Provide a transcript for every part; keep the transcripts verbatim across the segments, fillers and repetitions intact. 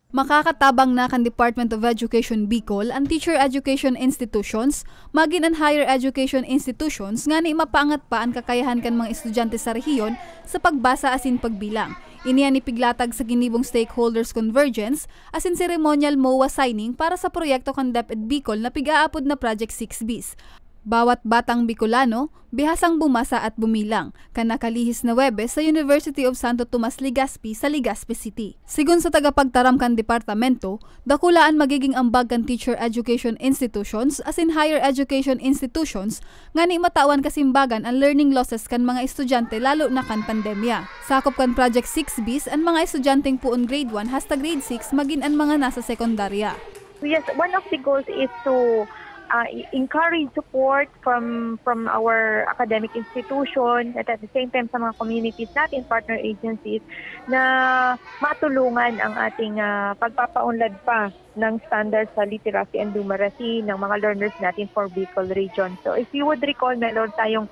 Makakatabang na kan Department of Education Bicol an teacher education institutions, magin an higher education institutions, ngani mapaangat pa an kakayahan kan mga estudyante sa rehiyon sa pagbasa asin pagbilang. Ini an ipiglatag sa ginibong stakeholders convergence asin ceremonial MOA signing para sa proyekto kan DepEd Bicol na pig-aapod na Project six Bs. Bawat batang Bicolano, bihasang bumasa at bumilang, kan nakalihis na Huwebes sa University of Santo Tomas Legazpi sa Legazpi City. Sigon sa tagapagtaram kan departamento, dakula an magiging ambag kan teacher education institutions asin higher education institutions ngani matawan kasimbagan an learning losses kan mga estudyante lalo na kan pandemya. Sakop kan Project six Bs an mga estudyanteng poon grade one hasta grade six magin an mga nasa sekundarya. Yes, one of the goals is to uh, e- encourage support from from our academic institution at at the same time sa mga communities natin, partner agencies, na matulungan ang ating uh, pagpapaunlad pa ng standards sa literacy and numeracy ng mga learners natin for Bicol region. So if you would recall, meron tayong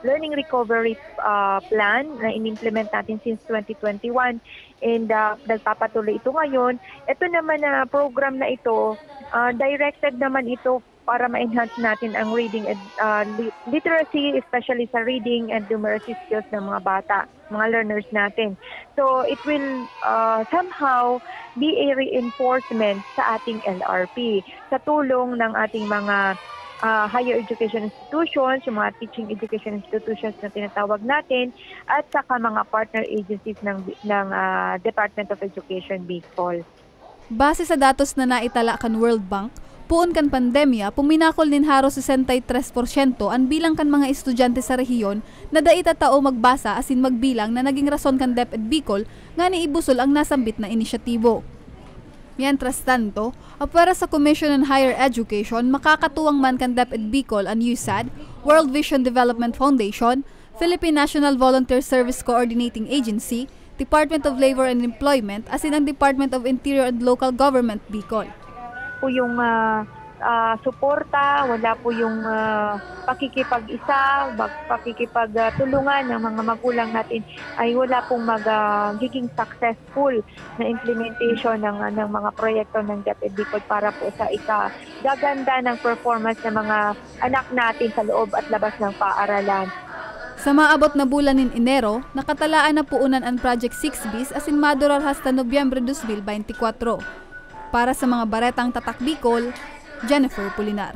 learning recovery uh, plan na inimplement natin since twenty twenty-one, and uh, nagpapatuloy ito ngayon. Ito naman na program na ito, uh, directed naman ito para ma-enhance natin ang reading ed- uh, li- literacy, especially sa reading and numeracy skills ng mga bata, mga learners natin. So it will uh, somehow be a reinforcement sa ating L R P sa tulong ng ating mga uh, higher education institutions, yung mga teaching education institutions na tinatawag natin, at saka mga partner agencies ng ng uh, Department of Education Bicol. Base sa datos na naitala kan World Bank, poon kan pandemya, puminakol nin haros sesenta y tres porsyento an bilang kan mga estudyante sa rehiyon na dai tatao magbasa asin magbilang na naging rason kan DepEd Bicol ngani ibusol ang nasambit na inisyatibo. Mientras tanto, apwera sa Commission on Higher Education, makakatuwang man kan DepEd Bicol an USAD, World Vision Development Foundation, Philippine National Volunteer Service Coordinating Agency, Department of Labor and Employment asin ang Department of Interior and Local Government Bicol. Po yung uh, uh, suporta, wala po yung uh, pakikipag-isa, pakikipagtulungan ng mga magulang natin ay wala pong magiging uh, successful na implementation ng, ng mga proyekto ng DepEd Bicol para po sa ikagaganda ng performance ng mga anak natin sa loob at labas ng paaralan. Sa maabot na bulan nin Enero, nakatalaan na puunan an Project six Bs asin madurar hasta Nobyembre dos mil beintikwatro. Para sa mga baretang Tatak Bicol, Jennifer Pulinar.